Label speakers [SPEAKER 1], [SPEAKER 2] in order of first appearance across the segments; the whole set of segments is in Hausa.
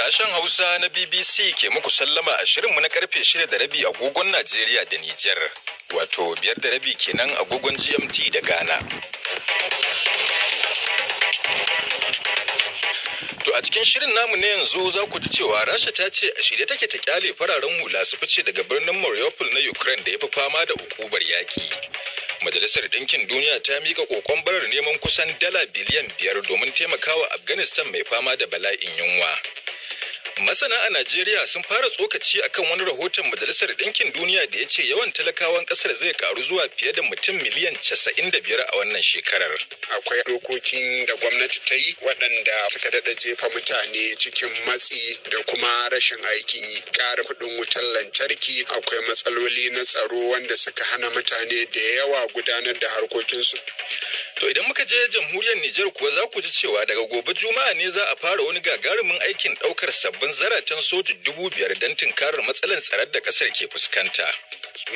[SPEAKER 1] Sashen Hausa na BBC ke muku sallama a shirinmu na karfe 6:30 agogon Najeriya da Nijar, wato 5:30 kenan agogon GMT da Ghana. To a cikin shirin namu na yanzu za ku ji cewa Rasha ta ce a shirye take ta kyale fararen hula su fice daga birnin Mariupol na Ukraine da ya fi fama da ukubar yaki. Majalisar Ɗinkin Duniya ta mika kokon barar neman kusan dala biliyan 5 domin taimakawa Afghanistan mai fama da bala'in yunwa. Masana a Najeriya sun fara tsokaci akan wani rahoton Majalisar Ɗinkin Duniya da ya ce yawan talakawan ƙasar zai karu zuwa fiye da mutum miliyan 95 a wannan shekarar.
[SPEAKER 2] Akwai dokokin da gwamnati ta yi waɗanda suka daɗa jefa mutane cikin matsi da kuma rashin aikin yi. Ƙara kuɗin wutar lantarki, akwai matsaloli na tsaro wanda suka hana mutane da yawa gudanar da harkokinsu.
[SPEAKER 1] To idan muka je jamhuriyar Nijar kuwa, za ku ji cewa daga gobe Juma'a ne za a fara wani gagarumin aikin ɗaukar sabbin zaratan soji 5,000 don tunkarar matsalar tsaron da ƙasar ke fuskanta.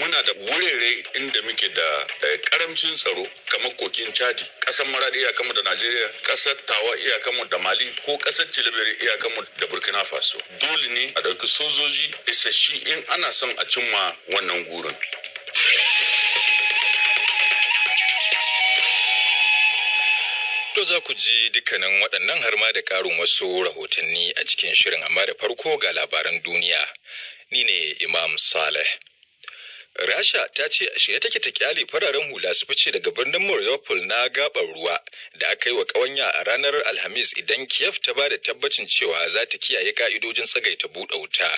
[SPEAKER 3] Muna da wurare inda muke da karamcin tsaro, kamar kogin Chadi, ƙasar Maradi iyakanmu da Najeriya, ƙasar Tawa iyakanmu da Mali, ko ƙasar Tillaberi iyakanmu da Burkina Faso. Dole ne a ɗauki sojoji isasshi in ana son a cimma wannan gurin.
[SPEAKER 1] To za ku ji dukkanin waɗannan har ma da ƙarin wasu rahotanni a cikin shirin, amma da farko ga labaran duniya. Ni ne Imam Saleh. Rasha ta ce a shirye take ta kyale fararen hula su fice daga birnin Mariupol na gabar ruwa da aka yi wa ƙawanya a ranar Alhamis idan Kiev ta ba da tabbacin cewa za ta kiyaye ka'idojin tsagaita buɗe wuta.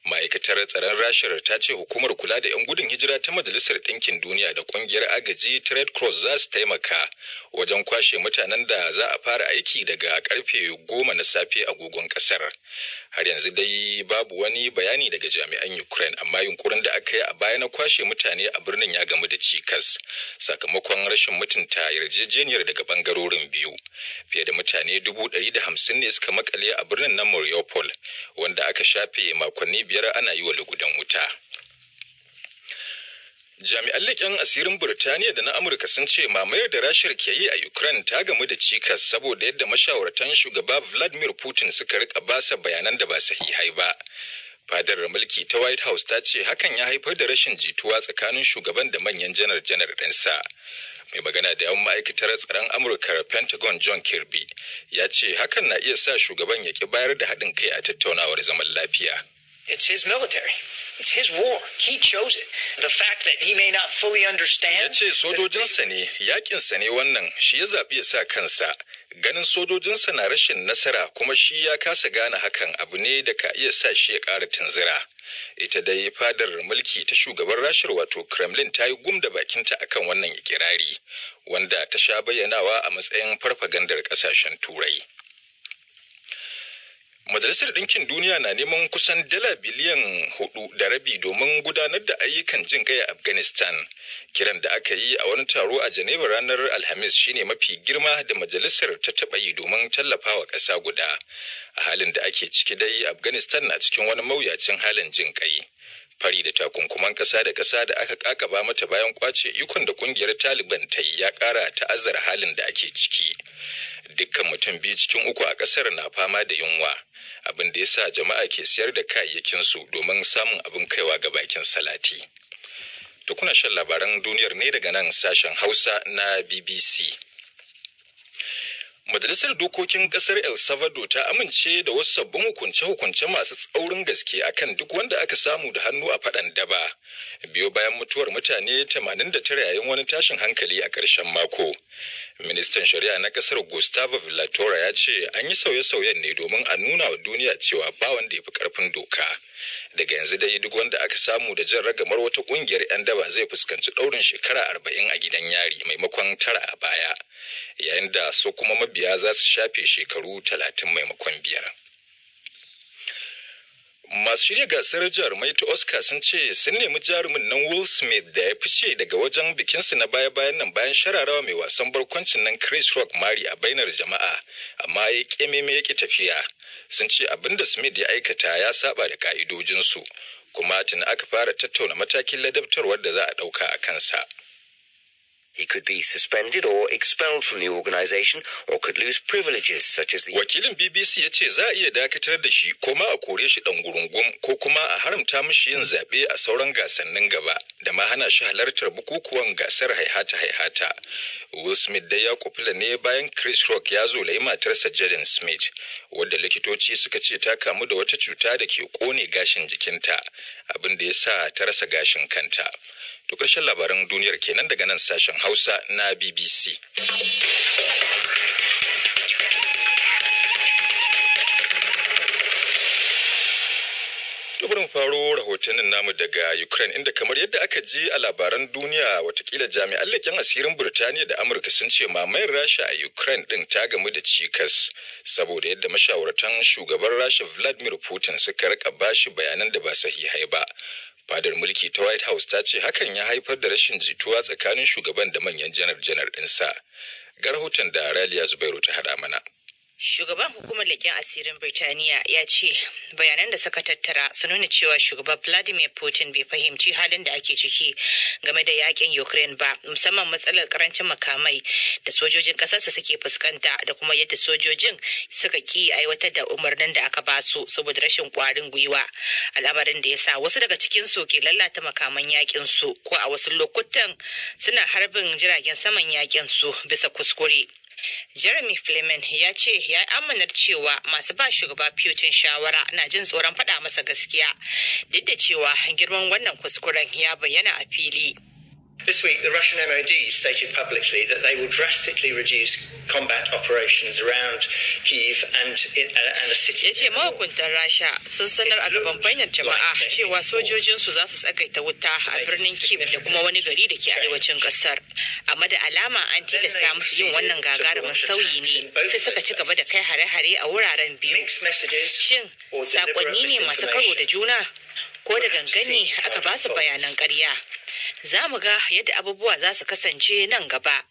[SPEAKER 1] Ma'aikatar tsaron Rashar ta ce hukumar kula da 'yan gudun hijira ta Majalisar Ɗinkin Duniya da ƙungiyar agaji ta Red Cross za su taimaka wajen kwashe mutanen da za a fara aiki daga karfe 10 na safe agogon ƙasar. Har yanzu dai babu wani bayani daga jami'an Ukraine, amma yunkurin da aka yi a baya na kwashe mutane a birnin ya gamu da cikas sakamakon rashin mutunta yarjejeniyar daga bangarorin biyu. Fiye da mutane 150,000 ne suka makale a birnin na Mariupol, wanda aka shafe makonni 5 ana yi wa lugudan wuta. Jami'an leƙen asirin Burtaniya da na Amurka sun ce mamayar da Rashar ke yi a Ukraine ta gamu da cikas saboda yadda mashawartan shugaba Vladimir Putin suka rika basa bayanan da ba sahihai ba. Fadar mulki ta White House ta ce hakan ya haifar da rashin jituwa tsakanin shugaban da manyan janar-janar ɗinsa. Mai magana da yawan ma'aikatar tsaron Amurka, Pentagon, John Kirby, ya ce hakan na iya sa shugaban ya ki bayar da haɗin kai a tattaunawar zaman lafiya.
[SPEAKER 4] It's his military. It's his war. He chose it. The fact that he may not fully understand.
[SPEAKER 1] Ya ce sojojinsa ne, yakinsa ne wannan, shi ya zaɓi ya sa kansa. Ganin sojojinsa na rashin nasara kuma shi ya kasa gane hakan, abu ne da ka iya sa shi ya ƙara tunzura. Ita dai fadar mulki ta shugaban Rashar, wato Kremlin, ta yi gum da bakinta akan wannan ikirari, wanda ta sha bayyanawa a matsayin farfagandar ƙasashen Turai. Majalisar Ɗinkin Duniya na neman kusan dala biliyan 4.5 domin gudanar da ayyukan jin kai a Afghanistan. Kiran da aka yi a wani taro a Geneva ranar Alhamis shine mafi girma da majalisar ta taɓa yi domin tallafawa ƙasa guda. A halin da ake ciki dai, Afghanistan na cikin wani mawuyacin halin jin kai. Fari da takunkuman ƙasa da ƙasa da aka kakaba mata bayan kwace ikon da ƙungiyar Taliban ta yi ya ƙara ta'azzara halin da ake ciki. Dukkan mutum biyu cikin uku a ƙasar na fama da yunwa, abin da ya sa jama'a ke siyar da kayayyakinsu domin samun abin kaiwa ga bakin salati. To kuna shan labaran duniyar ne daga nan sashen Hausa na BBC. Majalisar Dokokin Kasar El Salvador ta amince da wasu sabbin hukunce-hukunce masu tsaurin gaske akan duk wanda aka samu da hannu a faɗan daba, biyo bayan mutuwar mutane 89 yayin wani tashin hankali a ƙarshen mako. Ministan Shari'a na ƙasar, Gustavo Villatora, ya ce an yi sauye-sauyen ne domin a nuna wa duniya cewa ba wanda ya fi ƙarfin doka. Daga yanzu dai, duk wanda aka samu da jan ragamar wata ƙungiyar 'yan daba zai fuskanci ɗaurin shekara 40 a gidan yari maimakon 9 a baya, yayin da su kuma mabiya za su shafe shekaru 30 maimakon 5. Masu shirya gasar jarumai ta Oscar sun ce sun nemi jarumin nan Will Smith da ya fice daga wajen bikinsu na baya-bayan nan bayan shararawa mai wasan barkwancin nan Chris Rock mari a bainar jama'a, amma ya kememe ya ki tafiya. Sun ce abin da Smith ya aikata ya saba da ka'idojinsu, kuma tuni aka fara tattauna matakin ladabtarwar da za a ɗauka a kansa.
[SPEAKER 4] He could be suspended or expelled from the organization or could lose privileges such as the
[SPEAKER 1] Wakilin BBC ya ce za a iya dakatar da shi ko ma a kore shi ɗangurungum ko kuma a haramta mishi yin zaɓe a sauran gasannin gaba da ma hana shi halartar bukukuwan gasar haihata haihata. Will Smith dai ya kufula ne bayan Chris Rock ya zolayi matarsa Jaden Smith, wadda likitoci suka ce ta kamu da wata cuta da ke kone gashin jikinta, abin da ya sa ta rasa gashin kanta. To ƙarshen labaran duniyar kenan daga nan sashen Hausa na BBC. To bari mu faro rahotannin namu daga Ukraine, inda kamar yadda aka ji a labaran duniya, watakila, jami'an leƙen asirin Burtaniya da Amurka sun ce mamayar Rasha a Ukraine din ta gamu da cikas saboda yadda mashawartan shugaban Rasha Vladimir Putin suka rika bashi bayanan da ba sahihai ba. Fadar mulki ta White House ta ce hakan ya haifar da rashin jituwa tsakanin shugaban da manyan janar-janar ɗinsa. Ga rahoton da Raliya Zubairu ta haɗa mana.
[SPEAKER 5] Shugaban hukumar leƙen asirin Birtaniya ya ce bayanan da suka tattara sun nuna cewa shugaban Vladimir Putin bai fahimci halin da ake ciki game da yakin Ukraine ba, musamman matsalar karancin makamai da sojojin ƙasarsa suke fuskanta da kuma yadda sojojin suka ki aiwatar da umarnin da aka ba su saboda rashin ƙwarin gwiwa. Al'amarin da ya sa wasu daga cikin su ke lalata makaman yakin su, ko a wasu lokutan suna harbin jiragen saman yakin su bisa kuskure. Jeremy Fleming ya ce ya amanar cewa masu ba shugaba Putin shawara na jin tsoron faɗa masa gaskiya, duk da cewa girman wannan kuskuren ya bayyana a fili.
[SPEAKER 4] This week, the Russian MOD stated publicly that they will drastically reduce combat operations around Kyiv and a city.
[SPEAKER 5] Ya ce mahukuntan Rasha sun sanar a gaban bainar jama'a cewa sojojinsu za su tsagaita wuta a birnin Kyiv da kuma wani gari da ke arewacin kasar. Amma da alama an tilasta musu yin wannan gagarumin sauyi ne, sai suka ci gaba da kai hare-hare a wuraren biyu. Shin sakonni ne masu karo da juna? Ko da gangane aka ba su bayanan ƙarya? Za mu ga yadda abubuwa za su kasance nan gaba.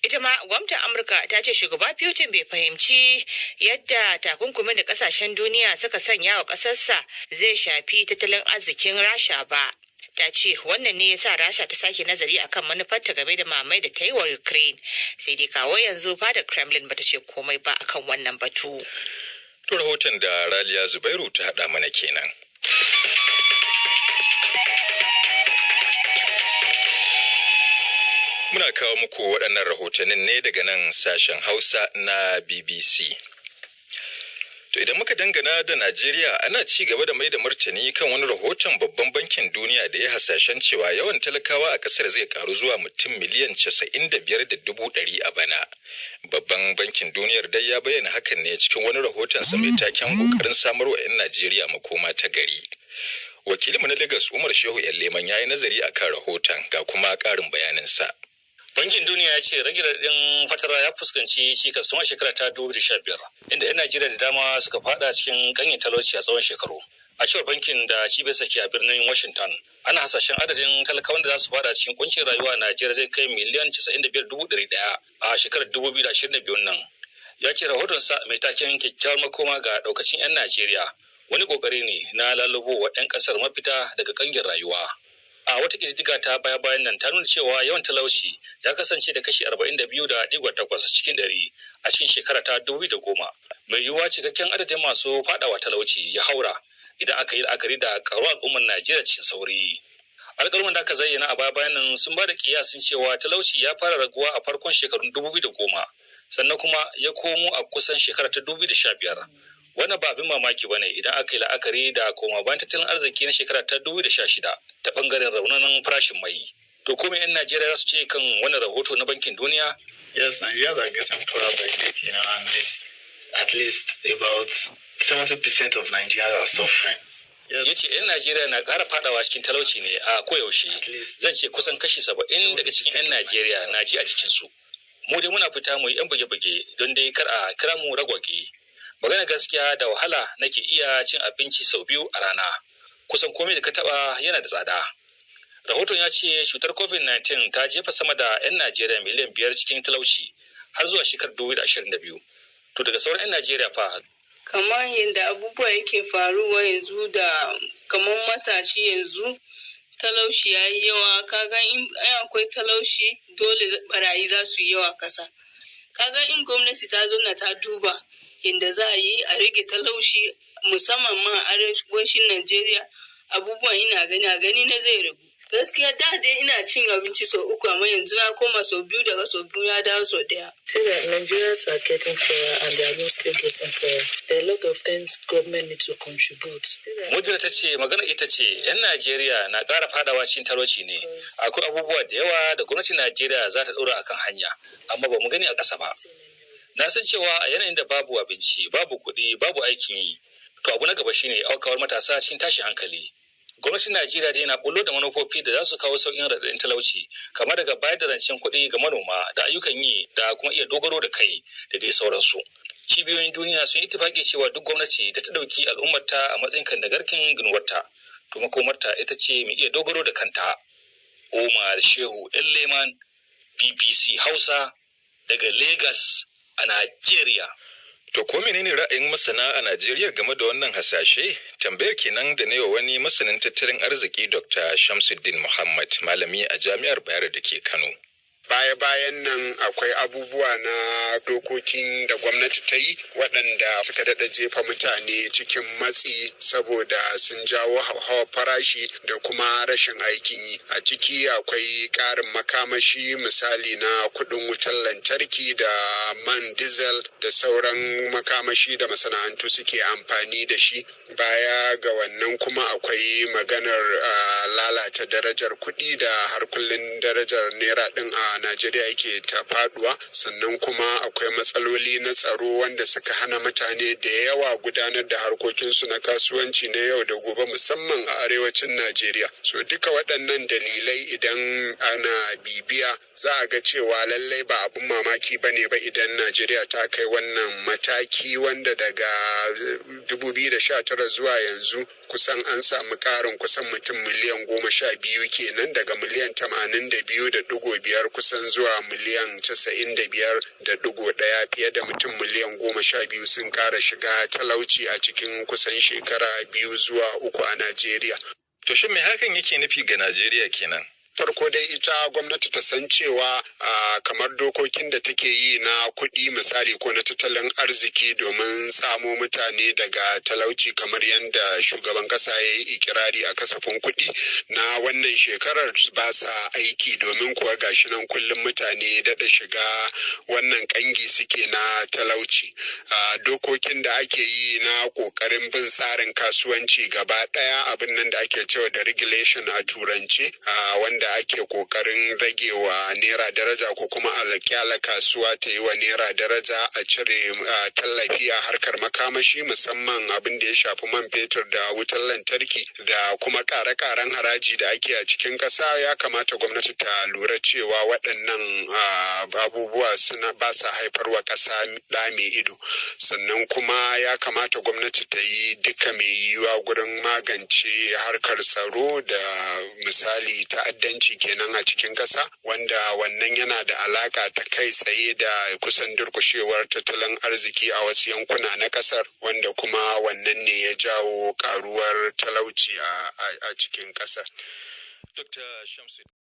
[SPEAKER 5] Ita ma gwamnatin Amurka ta ce shugaba Putin bai fahimci yadda takunkumin da kasashen duniya suka sanya wa ƙasarsa zai shafi tattalin arzikin Rasha ba. Ta ce wannan ne ya sa Rasha ta sake nazari akan manufarta game da mamai da ta yi wa Ukraine. Sai dai kawo yanzu fadar Kremlin bata ce komai ba akan wannan batu.
[SPEAKER 1] To, rahoton da Raliya Zubairu ta haɗa mana kenan. Muna kawo muku waɗannan rahotannin ne daga nan sashen Hausa na BBC. To, idan muka dangana da Najeriya, ana ci gaba da mai da martani kan wani rahoton Babban Bankin Duniya da ya hasashen cewa yawan talakawa a ƙasar zai karu zuwa mutum 95,100,000 a bana. Babban Bankin Duniyar dai ya bayyana hakan ne cikin wani rahotonsa mai taken kokarin samarwa 'yan Najeriya makoma ta gari. Wakilinmu na Lagos, Umar Shehu Leman, ya yi nazari akan rahoton, ga kuma ƙarin bayaninsa.
[SPEAKER 6] Bankin Duniya ya ce rage raɗaɗin fatara ya fuskanci cikas tun a shekara ta 2015, inda 'yan Najeriya da dama suka fada cikin ƙangin talauci a tsawon shekaru. A cewar bankin da cibiyarsa ke a birnin Washington, ana hasashen adadin talakawan da za su fada cikin kuncin rayuwa a Najeriya zai kai 95,100,000 a shekarar 2022 nan. Ya ce rahotonsa mai taken kyakkyawar makoma ga ɗaukacin 'yan Najeriya wani ƙoƙari ne na lalubo wa 'yan ƙasar mafita daga ƙangin rayuwa. A wata ƙididdiga ta baya bayan nan ta nuna cewa yawan talauci ya kasance da kashi 42.8 cikin 100 a cikin shekara ta 2010. Mai yiwuwa cikakken adadin masu fadawa talauci ya haura idan aka yi la'akari da karuwar al'ummar Najeriya cikin sauri. Alƙaluman da aka zayyana a baya bayan nan sun ba da kiyasin cewa talauci ya fara raguwa a farkon shekarun 2010, sannan kuma ya komo a kusan shekara ta 2015. Wannan ba abin mamaki bane idan aka yi la'akari da koma bayan tattalin arziki na shekara ta 2016 ta bangaren raunanan farashin mai. To, ko me 'yan Najeriya za su ce kan wannan rahoto na Bankin Duniya?
[SPEAKER 7] Yes, Nigerians are getting poorer by day, and it's at least about 70% of Nigerians are suffering.
[SPEAKER 6] Ya ce 'yan Najeriya na ƙara fadawa cikin talauci ne a koyaushe. Zan ce kusan kashi 70 daga cikin 'yan Najeriya na ji a jikinsu. Mu dai muna fita mu yi 'yan buge-buge don dai kar a kira mu ragwage. Magana gaskiya, da wahala nake iya cin abinci sau biyu a rana. Kusan komai da ka taba yana da tsada. Rahoton ya ce cutar COVID-19 ta jefa sama da 'yan Najeriya miliyan 5 cikin talauci har zuwa shekarar 2022. To, daga sauran 'yan Najeriya fa?
[SPEAKER 8] Kamar yadda abubuwa yake faruwa yanzu, da kamar matashi yanzu Talaushi ya yi yawa. Kaga in akwai talaushi, dole barayi za su yi yawa kasa. Kaga in gwamnati ta zauna ta duba yadda za a yi a rage talaushi, musamman ma a arewacin Najeriya, abubuwan ina gani a gani na zai ragu. Gaskiya da dai ina cin abinci sau uku, amma yanzu na koma sau biyu, daga sau biyu ya dawo sau daya.
[SPEAKER 9] Say that Nigerians are getting poorer and they are not still getting poorer. There are a lot of things government need to contribute.
[SPEAKER 6] Mujira ta ce magana ita ce 'yan Najeriya na ƙara fadawa cikin talauci ne. Akwai abubuwa da yawa da gwamnatin Najeriya za ta ɗora akan hanya, amma ba mu gani a ƙasa ba. Na san cewa a yanayin da babu abinci, babu kuɗi, babu aikin yi, to abu na gaba shine aukawar matasa cikin tashin hankali. Gwamnatin Najeriya dai na bullo da manufofi da za su kawo sauƙin raɗaɗin talauci, kamar daga bayar da rancen kuɗi ga manoma da ayyukan yi da kuma iya dogaro da kai da dai sauransu. Cibiyoyin duniya sun yi tufaki cewa duk gwamnati da ta ɗauki al'ummarta a matsayin kandagarkin ginuwarta, to makomarta ita ce mai iya dogaro da kanta. Omar Shehu Leman, BBC Hausa, daga Lagos a Najeriya.
[SPEAKER 1] To ko menene ra'ayin masana a Najeriya game da wannan hasashe? Tambayar kenan da na wani masanin tattalin arziki, Dr. Shamsuddin Muhammad, malami a Jami'ar Bayero da ke Kano.
[SPEAKER 2] Baya-bayan nan akwai abubuwa na dokokin da gwamnati ta yi waɗanda suka daɗa jefa mutane cikin matsi, saboda sun jawo hauhawar farashi da kuma rashin aikin yi. A ciki akwai ƙarin makamashi, misali na kuɗin wutar lantarki da man diesel da sauran makamashi da masana'antu suke amfani da shi. Baya ga wannan kuma akwai maganar lalata darajar kuɗi da har kullum darajar naira ɗin a Najeriya yake ta faduwa. Sannan kuma akwai matsaloli na tsaro wanda suka hana mutane da yawa gudanar da harkokinsu na kasuwanci na yau da gobe, musamman a arewacin Najeriya. So duka waɗannan dalilai idan ana bibiya, za a ga cewa lallai ba abun mamaki ba ne ba idan Najeriya ta kai wannan mataki, wanda daga 2019 zuwa yanzu kusan an samu ƙarin kusan mutum miliyan 12 kenan, daga miliyan 82.5 kusan zuwa miliyan 95.1. Fiye da mutum miliyan 12 sun ƙara shiga talauci a cikin kusan shekara 2 zuwa 3 a Najeriya.
[SPEAKER 1] To shin me hakan yake nufi ga Najeriya kenan?
[SPEAKER 2] Farko dai ita gwamnati ta san cewa kamar dokokin da take yi na kuɗi, misali, ko na tattalin arziki domin tsamo mutane daga talauci, kamar yadda shugaban ƙasa ya yi ikirari a kasafin kuɗi na wannan shekarar, ba sa aiki, domin kuwa gashi nan kullum mutane daɗa shiga wannan ƙangi suke na talauci. Dokokin da ake yi na ƙoƙarin bin tsarin kasuwanci gaba ɗaya, abin nan da ake cewa deregulation a turance, wanda ake kokarin rage wa naira daraja ko kuma a kasuwa ta yi wa naira daraja, a cire tallafi a harkar makamashi, musamman abin da ya shafi man fetur da wutar lantarki, da kuma kare-karen haraji da ake a cikin ƙasa, ya kamata gwamnati ta lura cewa waɗannan abubuwa suna ba sa haifarwa ƙasa ɗa mai ido. Sannan kuma ya kamata gwamnati ta yi duka mai yiwuwa gurin magance harkar tsaro da misali ta'addanci kenan a cikin ƙasa, wanda wannan yana da alaka ta kai tsaye da kusan durkushewar tattalin arziki a wasu yankuna na ƙasar, wanda kuma wannan ne ya jawo karuwar talauci a cikin ƙasar.
[SPEAKER 1] Dr. Shamsu